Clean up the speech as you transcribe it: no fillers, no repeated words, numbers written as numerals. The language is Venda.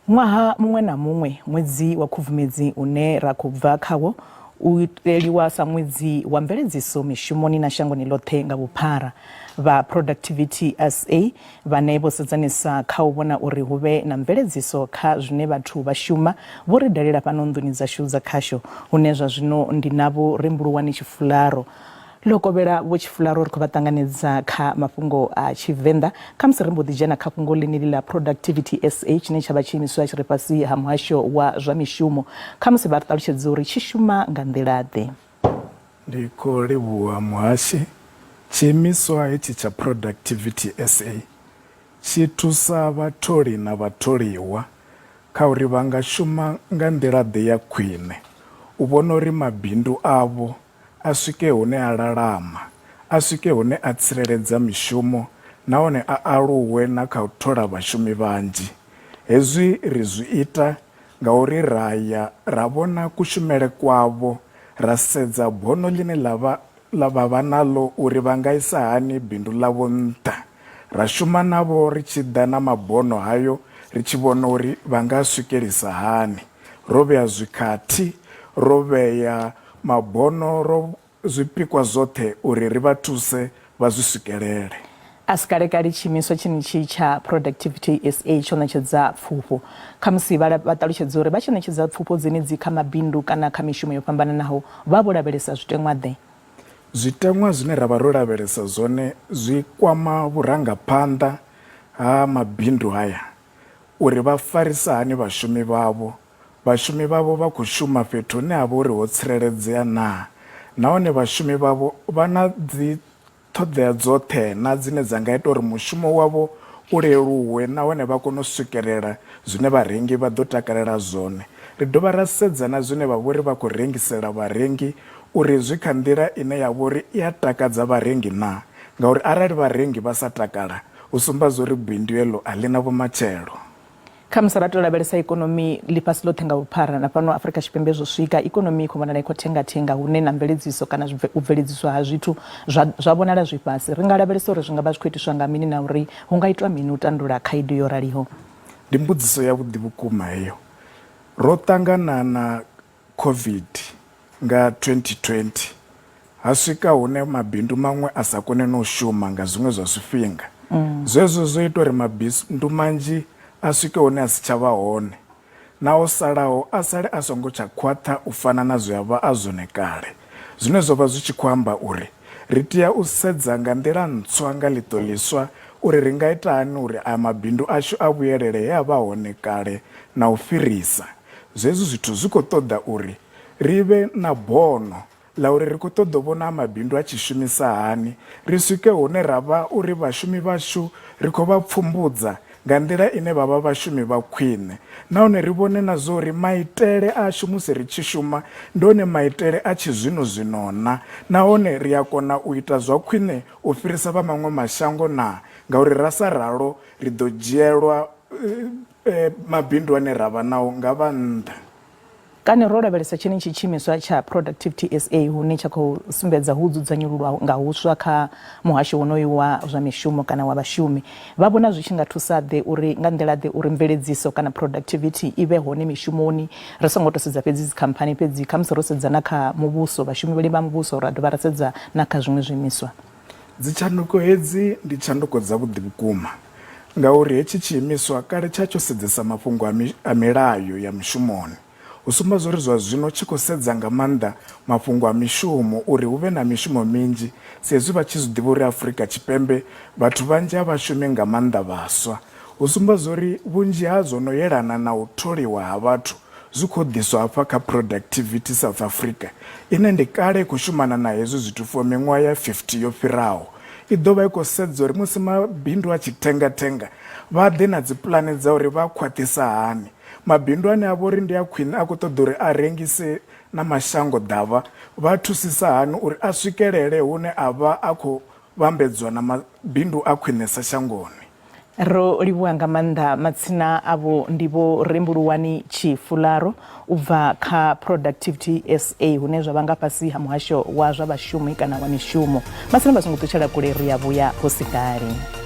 Ṅwaha muṅwe na muṅwe, ṅwedzi wa Khubvumedzi une ra khou bva khawo u iteliwa sa ṅwedzi wa mveledziso mishumoni na shangoni ḽoṱhe nga vhuphara. Vha Productivity SA vhane vho sedzanesa kha u vhona uri hu vhe na mveledziso kha zwine vhathu vha shuma vho ri dalela fhano nḓuni dzashu dza khasho hune zwa zwino ndi na Vho Rembuluwani Tshifularo. Ḽo kovhela Vho Tshifularo ri khou vha ṱanganedza kha mafhungo a Tshivenḓa. Khamusi ri mbo ḓi dzhena kha fhungo ḽeneḽi ḽa Productivity SA tshine tsha vha tshiimiswa tshi re fhasi ha muhasho wa zwa mishumo. Khamusi vha ri ṱalutshedze uri tshi shuma nga nḓila-ḓe. Ndi khou livhuwa muhashi. Tshiimiswa hetshi tsha Productivity SA tshi thusa vhatholi na vhatholiwa kha uri vha nga shuma nga nḓila-ḓe ya khwine u vhona uri mabindu avho a swike hune a lalama, a swike hune a tsireledza mishumo nahone a aluwe na kha u thola vhashumi vhanzhi. Hezwi ri zwi ita ngauri ra ya ra vhona kushumele kwavho, ra sedza bono ḽine ḽa vha ḽa vha vha naḽo uri vha nga isa hani bindu ḽavho nṱha, ra shuma navho ri tshi ḓa na mabono hayo ri tshi vhona uri vha nga a swikelisa hani. Ro vhea zwikhathi, ro vhea mabono, ro zwipikwa zwoṱhe uri ri vha thuse vha zwi swikelele. A si kale-kale tshiimiswa tshenetshi tsha Productivity SA tsho ṋetshedza pfufho. Khamusi vha vha ṱalutshedza uri vha tshi ṋetshedza pfufho dzenedzi kha mabindu kana kha mishumo yo fhambananaho vha vho lavhelesa zwiteṅwa-ḓe? Zwiteṅwa zwine ra vha ro lavhelesa zwone zwi kwama vhurangaphanḓa ha mabindu haya, uri vha farisa hani vhashumi vhavho, vhashumi vhavho vha khou shuma fhethu hune ha vha uri ho tsireledzea naa, nahone vhashumi vhavho vha na dzi ṱhoḓea dzoṱhe na dzine dza nga ita uri mushumo wavho u leluwe nahone vha kone u swikelela zwine vharengi vha ḓo takalela zwone. Ri dovha ra sedza na zwine vha vho ri vha khou rengisela vharengi uri zwi kha nḓila ine ya vha uri i a takadza vharengi naa, ngauri arali vharengi vha sa takala hu sumba zwa uri bindu heḽo a ḽi na vhumatshelo. Khamusi ra tou lavhelesa ikonomi ḽifhasi ḽoṱhe nga vhuphara na fhano Afrika Tshipembe zwo swika, ikonomi i khou vhonala i khou thenga-thenga hune na mveledziso kana u bveledziswa ha zwithu zwa zwa vhonala zwi fhasi. Ri nga lavhelesa uri zwi nga vha zwi khou itiswa nga mini na uri hu nga itwa mini u tandulula khaedu yo raliho? Ndi mbudziso yavhuḓi vhukuma heyo. Ro ṱangana na Covid nga 2020, ha swika hune mabindu maṅwe a sa kone na u shuma nga zwiṅwe zwa zwifhinga. Zwezwo zwo ita uri mabindu manzhi a swike hune a si tsha vha hone, na o salaho a sale a songo tsha khwaṱha u fana na zwe a vha a zwone kale, zwine zwa vha zwi tshi khou amba uri ri tea u sedza nga nḓila ntswa nga ḽiṱo ḽiswa uri ri nga ita hani uri aya mabindu ashu a vhuyelele he a vha hone kale na u fhirisa. Zwezwi zwithu zwi khou ṱoḓa uri ri vhe na bono ḽa uri ri khou ṱoḓa u vhona mabindu a tshi shumisa hani, ri swike hune ra vha uri vhashumi vhashu ri khou vha pfumbudza nga nḓila ine vha vha vhashumi vha khwine nahone ri vhone na zwa uri maitele ashu musi ri tshi shuma ndi one maitele a tshizwinozwino na nahone ri a kona u ita zwa khwine u fhirisa vha maṅwe mashango naa ngauri ra sa ralo ri ḓo dzhielwa mabindu ane ra vha nao nga vha nnḓa. Kani ro lavhelesa tshenetshi tshiimiswa tsha Productivity SA hune tsha khou sumbedza hu dzudzanyululwa nga huswa kha muhasho wonoyu wa zwa mishumo kana wa vhashumi, vha vhona zwi tshi nga thusa-ḓe uri nga nḓila-ḓe uri mveledziso kana productivity i vhe hone mishumoni ri songo tou sedza fhedzi dzikhamphani fhedzi khamusi ro sedza na kha muvhuso, vhashumeli vha muvhuso ra dovha ra sedza na kha zwiṅwe zwiimiswa? Dzitshanduko hedzi ndi tshanduko dzavhuḓi vhukuma ngauri hetshi tshiimiswa kale tsha tsho sedzesa mafhungo a milayo ya mishumoni. Hu sumba zwauri zwa zwino tshi khou sedza nga maanḓa mafhungo a mishumo uri hu vhe na mishumo minzhi sa izwi vha tshi zwi ḓivha uri Afrika Tshipembe vhathu vhanzhi a vha shumi nga maanḓa vhaswa. Hu sumba zwauri vhunzhi ha zwo no yelana na u tholiwa ha vhathu zwi khou ḓiswa hafha kha Productivity South Africa ine ndi kale i khou shumana na hezwi zwithu for miṅwaha ya 50 yo fhiraho. I ḓo vha i khou sedza uri musi mabindu a tshi thenga-thenga vha ḓe na dzi pulane dza uri vha khwaṱhisa hani mabindu ane a vha uri ndi a khwine a khou ṱoḓa uri a rengise na mashango ḓavha vha thusisa hani uri a swikelele hune a vha a khou vhambedzwa na mabindu a khwinesa shangoni. Ro livhuwa nga maanḓa matsina avho ndi Vho Rembuluwani Tshifularo u bva kha Productivity SA hune zwa vha nga fhasi ha muhasho wa zwa vhashumi kana wa mishumo. Matsina vha songo ṱutshela kule ri a vhuya hu si kale.